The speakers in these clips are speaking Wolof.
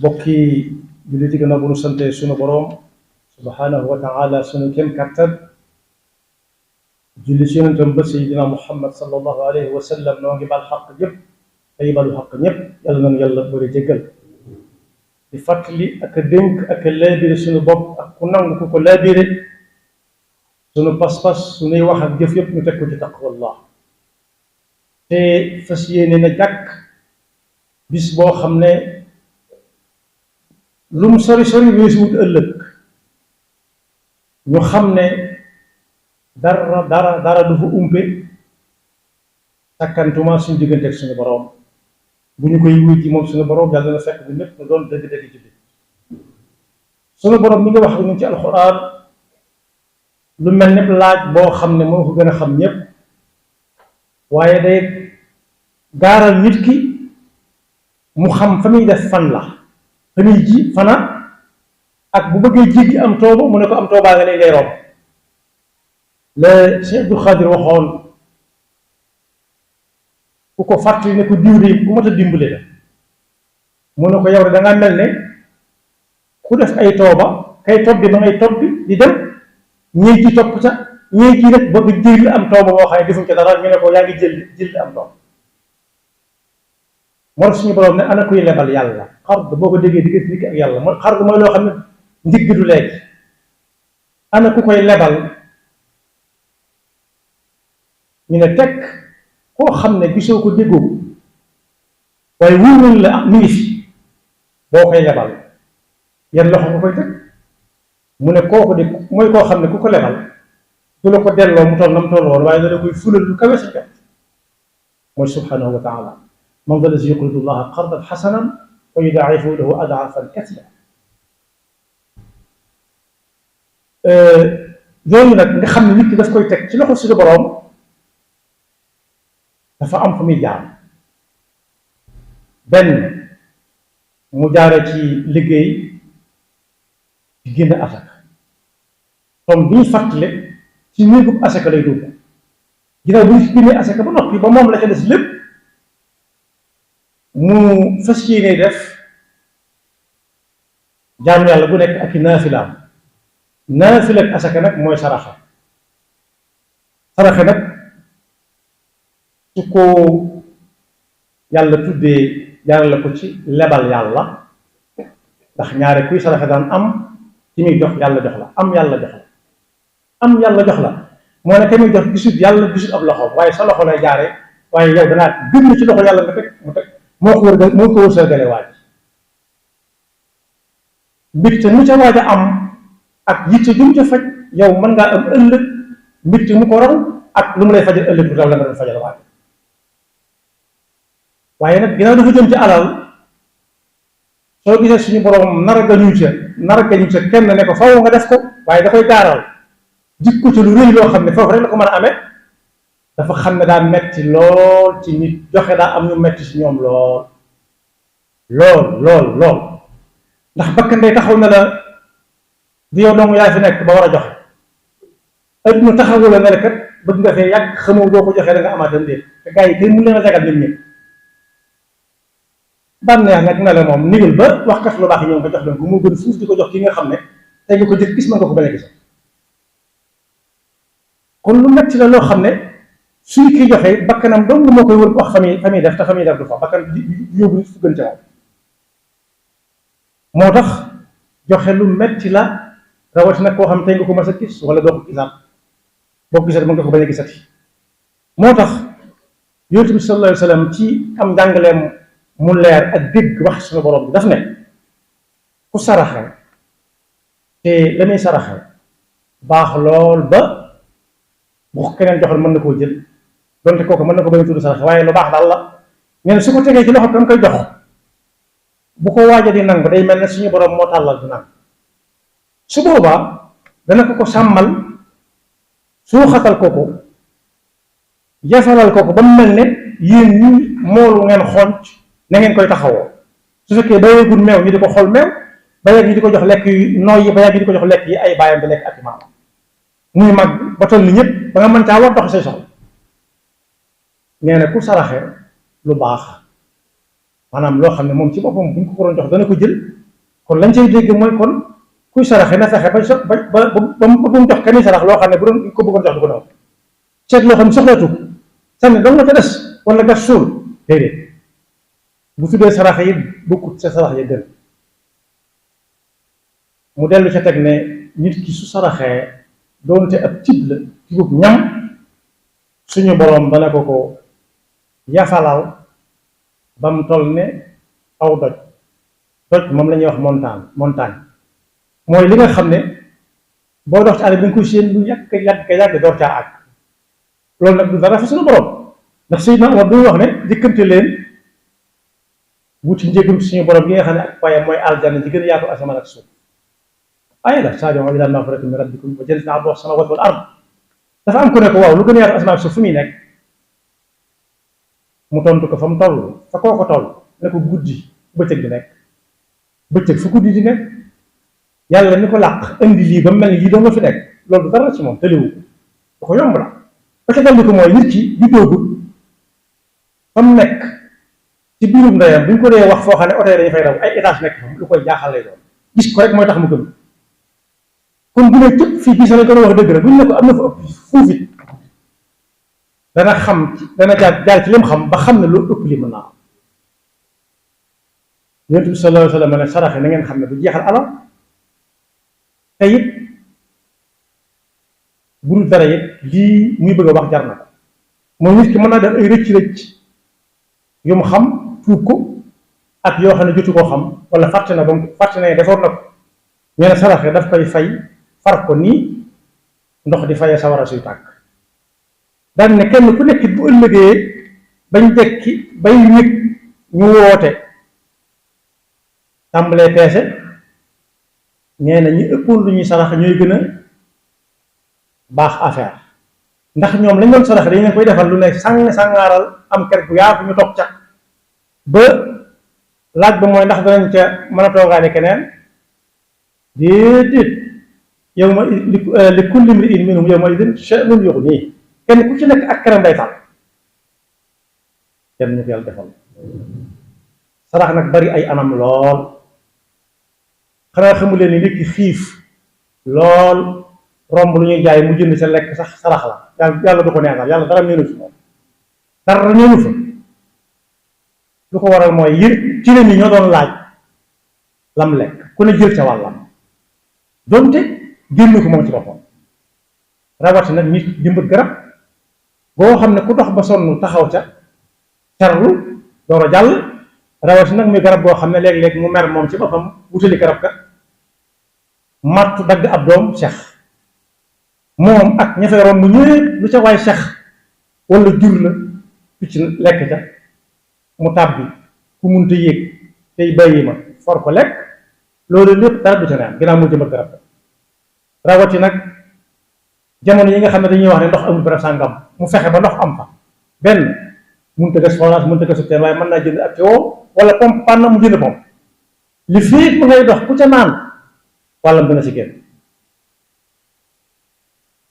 bokki jullit yi gannaaw bu nu sante sunu boroom subhanahu wa taala sunu kem kàttan julli ci yonentam ba Seydina Muhammad sallallahu alayhi wa sallam noo ngi bal xaq ñëpp tey balu xaq ñëpp yàlla nañu yàlla bëri jéggal di fàttali ak a dénk ak a laabire sunu bopp ak ku nangu ku ko laabire sunu pas-pas sunuy wax ak jëf yëpp ñu teg ko ci taqwallah te fas yéene na jàkk bis boo xam ne lu mu sori sori weesu wut ëllëg ñu xam ne dara du fa umpe sakkantuma suñu diggante ak suñu boroom bu ñu koy wuy ji moom suñu boroom yàlla na fekk bi ñépp na doon dëgg-dëgg jullit suñu boroom mi nga wax ak ñun ci alxuraan lu mel ni laaj boo xam ne moo ko gën a xam ñépp waaye day gaaral nit ki mu xam fa muy def fan la fa muy ji fana ak bu bëggee jéggi am tooba mu ne ko am toobaa nga ne ngay romb la Cheikh Abdou Khadir waxoon ku ko fàttali ne ko diw de ku mat a dimbale la mu ne ko yow de dangaa mel ne ku def ay tooba kay tobbi ba ngay tobbi di dem ñéeg ji topp ca ñéeg ji nag bëgg jël am tooba boo xam ne defuñ ca dara ñu ne ko yaa ngi jël am tooba moo tax suñu boroom ne ana kuy lebal yàlla xard boo ko déggee diggante nit ki ak yàlla mooy xard mooy loo xam ne ndigg du léegi ana ku koy lebal ñu ne tekk koo xam ne gisoo ko déggoo waaye wóor nañ la mi ngi fi boo koy lebal yan loxo ko koy teg mu ne kooku de mooy koo xam ne ku ko lebal du la ko delloo mu toll na mu toll woon waaye dana koy fulal lu kawe sa jot mooy subhanahu wa taala man da lazi yuqridu llaha qardan xasanan wa yudaa'ifu lahu adaafan kasiira yooyu nag nga xam ne nit ki daf koy teg ci loxo suñu boroom dafa am fu muy jaar benn mu jaare ci liggéey di génn asaka comme bi ñu fàttale ci néegub asaka lay dugg ginnaaw bu ñu génnee asaka ba noppi ba moom la ca des lépp mu fas yéene def jaamu yàlla bu nekk ak i naafilaam naafila ak asaka nag mooy saraxe saraxe nag su ko yàlla tuddee jaarale ko ci lebal yàlla ndax ñaare kuy saraxe daan am ci muy jox yàlla jox la am yàlla jox la am yàlla jox la moo ne ka muy jox gisut yàlla gisut ab loxo waaye sa loxo lay jaare waaye yow danaa gën ci loxo yàlla nga teg mu teg moo ko wërsëgale waaj mbégte mu ca waaj a am ak yitte ju mu ca faj yow mën ngaa am ëllëg mbégte mu ko raw ak lu mu lay fajal ëllëg bu raw la nga doon fajal waaj waaye nag ginnaaw dafa jëm ci alal soo gisee suñu boroom nar a gañu ca kenn ne ko faw nga def ko waaye da koy gaaral jikko ci lu rëy loo xam ne foofu rek la ko mën a amee dafa xam ne daa metti lool ci nit joxe daa am ñu metti ci ñoom lool ndax bakkan day taxaw na la di yow dong yaa fi nekk ba war a joxe adduna taxawu la ne la kat bëgg nga fee yàgg xamoo boo ko joxee da nga amaatam déet te gars yi kenn mu leen a jagal nit ñi bànneex nag na la moom nigal ba wax kat lu baax yi ñëw nga jox leen ko moo gën fuuf di ko jox ki nga xam ne tey nga ko jëkk gis mën nga ko bañ a gis kon lu metti la loo xam ne suñu kii joxee bakkanam dong moo koy wër wax famille def te famille def du fa bakkan yóbbu nit fu gën ca moo tax joxe lu metti la rawatina koo xam tey nga ko mas a gis wala doo ko gisaat boo ko gisat mën nga ko bañ a gisati moo tax yonent bi sallallahu alayhi wa sallam ci am njàngaleem mu leer ak dégg wax suñu borom bi daf ne ku saraxe te la muy saraxe baax lool ba bu ko keneen joxoon mën na koo jël donte kooku mën na ko bañ a tudd saraxe waaye lu baax daal la ñeen su ko tegee ci loxo kam koy jox bu ko waaja di nangu day mel ne suñu borom moo tàllal di nangu su boobaa dana ko sàmmal suuxatal ko yafalal ko ba mu mel ne yéen ñi moolu ngeen xonc na ngeen koy taxawoo su fekkee bayeegul meew ñu di ko xool meew bayeeg ñu di ko jox lekk yu nooy yi bayeeg ñu di ko jox lekk yi ay baayam di lekk ak maamam muy mag ba toll ni ñëpp ba nga mën caa war dox say soxla nee na ku saraxe lu baax maanaam loo xam ne moom ci boppam buñ ko doon jox dana ko jël kon lañ cay dégg mooy kon kuy saraxe na fexe ba mu jox kenn sarax loo xam ne bu doon ko bëggoon jox du ko doon seet loo xam ne soxlaatu sànni dong la ca des wala gas suul déedéet bu tuddee saraxe yi bokkut sa sarax yi gën mu dellu ca teg ne nit ki su saraxee doonte ab cib la cibub ñam suñu boroom dana ko yafalal ba mu toll ne aw doj moom la ñuy wax montagne mooy li nga xam ne boo dox ci àll bi nga koy séen lu yàgg door caa àgg loolu nag du dara fa suñu borom ndax Seydina Omar du wax ne jëkkante leen wuti njégum suñu borom gi nga xam ne ak payam mooy aljanna ji gën a yaatu asamaan ak suuf ay la saari'uu ilaa magfiratin min rabbikum wa jannatin 'arduhaa as-samaawaatu wal ard dafa am ku ne ko waaw lu gën a yaatu asamaan ak suuf fu muy nekk mu tontu ko fa mu toll fa koo ko toll ne ko guddi bëccëg di nekk bëccëg fu guddi di nekk yàlla ni ko làq indi lii ba mel ni lii doo nga fi nekk loolu du dara ci moom tëliwu da ko yomb la ba ca daldi ko mooy nit ki di doogut fa mu nekk ci biirum ndeyam bu ñu ko dee wax foo xam ne oto yi dañu fay daw ay étage nekk fa lu koy jaaxal lay doon gis ko rek mooy tax mu gëm kon bu ne cëpp fii gis nañ ko doon wax dëgg la bu ñu ne ko am na fa ëpp fuufit dana xam dana jaar ci lim xam ba xam ne loolu ëpp li mën naa am Yonent bi sallallahu alayhi wa sallam ne saraxe na ngeen xam ne du jeexal alal te it bu dul dara it lii muy bëgg a wax jar na ko mooy nit ki mën naa def ay rëcc-rëcc yu mu xam tuub ko ak yoo xam ne jotu koo xam wala fàtte na ba fàtte na defoon na ko ñu ne saraxe daf koy fay far ko nii ndox di fayee sawara suy tàkk daan ne kenn ku nekk bu ëllëgee bañ dekki bay nit ñu woote tàmbalee peese nee na ñi ëppoon lu ñuy sarax ñooy gën a baax affaire ndax ñoom lañ doon sarax dañ leen koy defal lu ne sàngaaral am kër gu yaatu ñu toog ca ba laaj ba mooy ndax danañ ca mën a toogaale keneen déedéet yow ma li kulli imri'in minhum yawma idin sha'nun yughnihi kenn ku ci nekk ak këram day tal kenn ñu ko yàlla defal sarax nag bari ay anam lool xanaa xamu leen ni nit ki xiif lool romb lu ñuy jaay mu jënd sa lekk sax sarax la yàlla du ko neexal yàlla dara ñënu fi moom dara ñënu fa lu ko waral mooy ci leen yi ñoo doon laaj lam lekk ku ne jël ca wàllam donte génn ko moom ci boppam rawati nag nit jëmbat garab boo xam ne ku dox ba sonn taxaw ca carlu door a jàll rawati nag muy garab boo xam ne léeg-léeg mu mer moom ci boppam wutali garab ka mattu dagg ab doom sex moom ak ña fay romb ñëpp lu ca waay sex wala jur la picc lekk ca mu tàbbi ku munta yéeg tey bàyyi ma for ko lekk loolu lépp dara du ca naan ginnaaw mu jëmbat garab rawati nag jamono yi nga xam ne dañuy wax ne ndox amul barab sàngam mu fexe ba ndox am fa benn mënut a gas forage mënut a gas teen waaye mën naa jënd ak tuyau wala pompe panna mu jënd pompe li fii mu ngay dox ku ca naan wàllam dina ci génn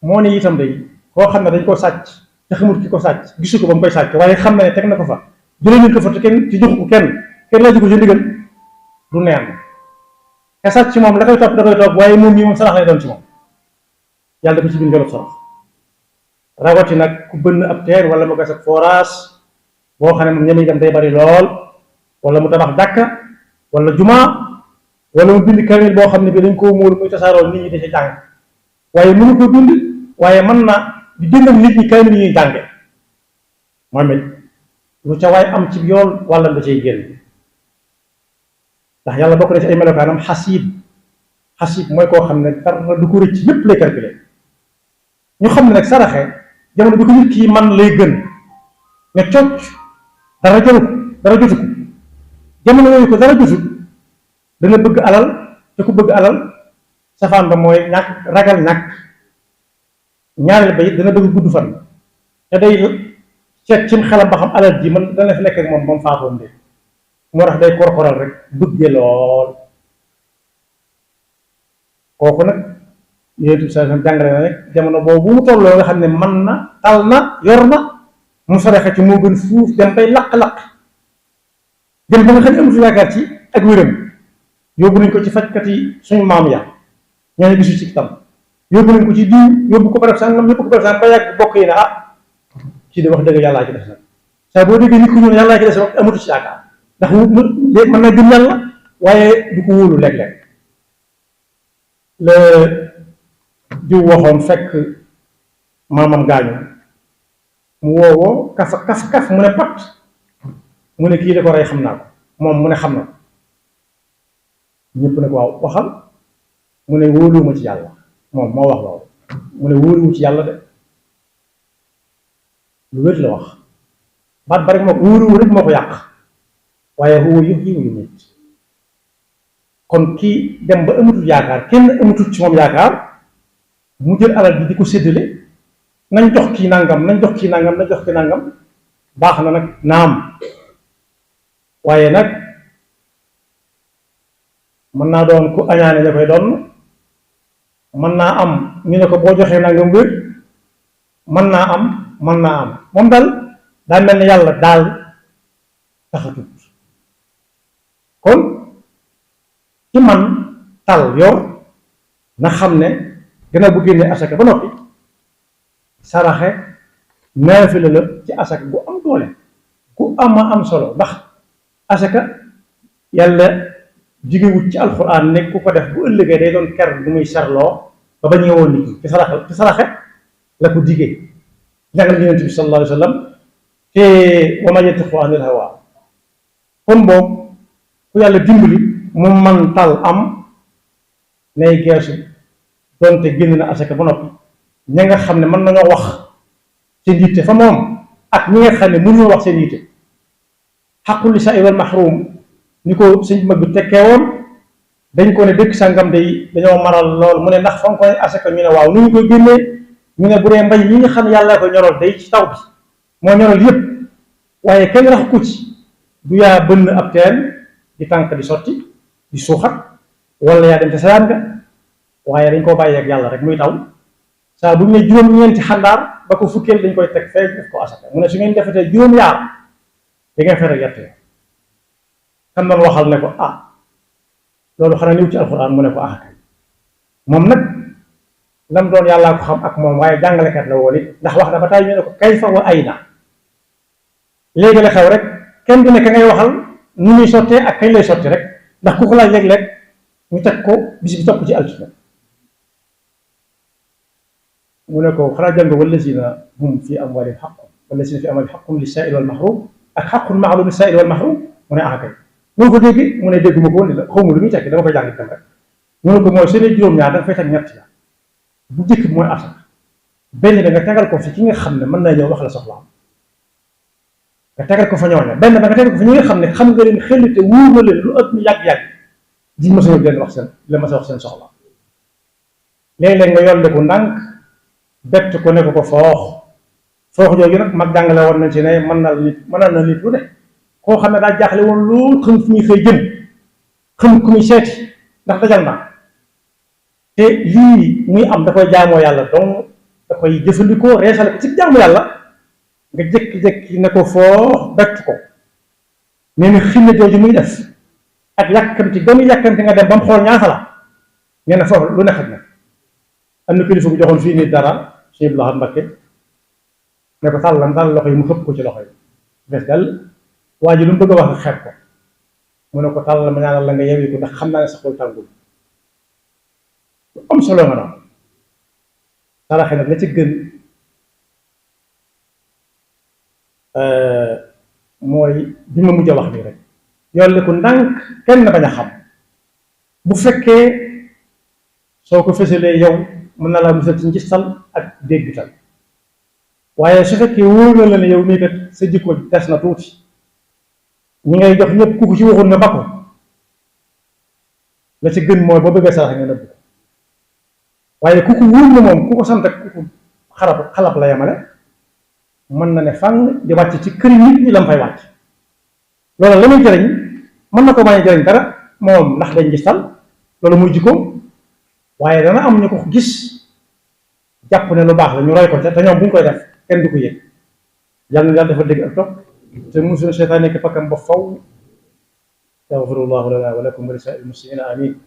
moo ne itam day koo xam ne dañ koo sàcc te xamul ki ko sàcc gisu ko ba mu koy sàcc waaye xam na ne teg na ko fa jëlee nañ ko fa te kenn ci joxu ko kenn laaju ko ci ndigal du neen te sàcc moom la koy topp da koy topp waaye moom mii moom sarax lay doon ci moom yàlla ko ci biir ngelaw sarax rawati nag ku bënn ab teer wala mu gas ak forage boo xam ne moom ñami dem day bari lool wala mu tabax dàkka wala jumaa wala mu bind kamil boo xam ne bi dañ koo muur muy tasaaroo nit ñi da ca jàng waaye mënu ko bind waaye mën na di dindal nit ñi kamil ñuy jànge moom it lu ca waay am ci yool wala da cay génn ndax yàlla bokk na ci ay melokaanam xasiib mooy koo xam ne dara du ko rëcc lépp lay calculer ñu xam ne nag saraxe jamono bi ko nit kii man lay gën ne cocc dara jotu ko jamono yooyu ko dara jotut dana bëgg alal te ku bëgg alal safaan ba mooy ñàkk ragal ñàkk ñaareel ba it dana bëgg gudd fan te day seet cim xelam ba xam alal ji man dana fi nekk ak moom ba mu faatoon de moo tax day korkoral rek bëgge lool kooku nag Yonent bi sallallahu alayhi wasallam jàngale na rek jamono boobu mu tolloo nga xam ne man na tal na yor na mu saraxe ci moo gën fuuf dem bay laq-laq dem ba nga xam ne amatu yaakaar ci ak wéram yóbbu nañ ko ci fajkat yi suñu maam ya ñoo ne gisu ci tam yóbbu nañ ko ci diw yóbbu ko barab sàngam yóbbu ko barab sàngam ba yàgg bokk yi ne kii de wax dëgg yàllaa ci def nag saa boo déggee nit ku ñëw yàllaa ci def wax amatu ci yaakaar ndax mën na gëm yàlla waaye du ko wóolu léeg-léeg la diw waxoon fekk maamam gaañu mu woowoo kaf mu ne pat mu ne kii da ko rey xam naa ko moom mu ne xam na ko ñëpp ne ko waaw waxal mu ne wóoluwuma ci yàlla moom moo wax loolu mu ne wóoluwu ci yàlla de lu wér la wax baat ba rek moo ko wóoluwu rek moo ko yàq waaye huwa yuhyi wa yumiit kon kii dem ba amatul yaakaar kenn amatul ci moom yaakaar mu jël alal bi di ko séddale nañ jox kii nangam nañ jox kii nangam nañ jox kii nangam baax na nag naam waaye nag mën naa doon ku añaane ña koy doon mën naa am ñu ne ko boo joxee nangam wér mën naa am moom daal daa mel ne yàlla daal taxatut kon ci man tal yor na xam ne gannaaw bu génnee asaka ba noppi saraxe naafila la ci asaka bu am doole ku am solo ndax asaka yàlla jigewut ci alxuraan ne ku ko def bu ëllëgee day doon ker bu muy sarloo ba bañ woon nit ñi ci saraxe la ko digee jàngal Yonent bi sallallahu alayhi wa sallam te wa maa yantiqu anil hawaa kon boobu ku yàlla dimbali mu man tal am nay geesu donte génn na asaka ba noppi ña nga xam ne mën nañoo wax seen yitte fa moom ak ñi nga xam ne mënuñoo wax seen yitte xaqul lisaa'il wal mahrum ni ko sëñ mag bi tekkee woon dañ ko ne dëkk sàngam day dañoo maral lool mu ne ndax fa nga ko ne asaka ñu ne waaw nu ñu koy génnee ñu ne bu dee mbay ñi nga xam ne yàlla ko ñoral day ci taw bi moo ñoral yépp waaye kenn rax ku ci du yaa bënn ab teen di tànk di sotti di suuxat wala yaa dem te sayaan nga waaye dañ koo bàyyeeg yàlla rek muy taw saa bu ñu ne juróom-ñeenti xandaar ba ko fukkeel dañ koy teg fee def ko asaka mu ne su ngeen defetee juróom-yaar da ngeen fere yett kan doon waxal ne ko loolu xanaa ñëw ci alxuraan mu ne ko kay moom nag lam doon yàllaa ko xam ak moom waaye jàngalekat la woon it ndax wax na ba tey ñu ne ko kayfa wa ayna léegi la xew rek kenn du ne ka ngay waxal nu muy sottee ak kañ lay sotti rek ndax ku ko laaj léeg-léeg ñu teg ko bis bi topp ci altine mu ne ko xanaa jàng wallazina hum fi amwaalihim haqqun wallazina fi amwaalihim haqqun lis-saa'ili wal mahrum ak haqqun ma'luum lis-saa'ili wal mahrum mu ne kay mu ko dégg mu ne dégguma ko woon la xaw ma lu muy tekki dama koy jàng itam rek mu ne ko mooy seen juróom-ñaar da nga fay teg ñett ya bu njëkk bi mooy asaka benn da nga tegal ko fi ki nga xam ne mën naa ñëw wax la soxlaam nga tegal ko fa ñooña benn ba nga tegal ko fa ñi nga xam ne xam nga leen xel te wóor na leen lu ëpp ñu yàgg-yàgg di ma sa leen wax seen la ma sa wax seen soxla léeg-léeg nga yolli ko ndànk bett ko ne ko foox jooju nag mag jàngale woon nañ ci ne mën na nit lu ne koo xam ne daa jaaxle woon loolu xam fu muy xëy jëm xam ku muy seeti ndax dajal naa te lii muy am da koy jaamoo yàlla donc da koy jëfandikoo reesale ko ci jaamu yàlla nga jékki-jékki ne ko foox bett ko nee na xinna jooju muy def ak yàkkamti ba muy yàkkamti nga dem ba mu xool ñaata la nee na foofu lu ne xaj na am na kilifa bu joxoon fii nii dara Sëñ Abdou Lahad Mbacké ne ko tàll loxo yi mu xëpp ko ci loxo yi bes dal waa ji lu mu bëgg a wax xeeb ko mu ne ko tàllal ma ñaanal la nga yewi ko ndax xam naa ne sa xol tàngul lu am solo nga noonu saraxe nag la ci gën mooy bi ma mujj a wax nii rek yolli ko ndànk kenn bañ a xam bu fekkee soo ko fësalee yow mën na laa musal ci njistal ak déggtal waaye su fekkee wóor na la ne yow nii kat sa jikko des na tuuti ñi ngay jox ñëpp ku ko ci waxul nga bakko la ci gën mooy boo bëggee sarax nga nëbb ko waaye ku ko wóor na moom ku ko sant ak ku ko xalab la yamale mën na ne fang di wàcc ci kër nit ñi la mu fay wàcc loolu la muy jëriñ mën na ko bañ a jëriñ dara moom ndax dañ gis tal loolu muy jikkoom waaye dana am ñu ko gis jàpp ne lu baax la ñu roy ko ca te ñoom bu ñu koy def kenn du ko yëg yàlla na yàlla dafa dégg ak topp te musul seytaan nekk fakkam ba faw يغفر الله لنا ولكم ولسائر المسلمين آمين.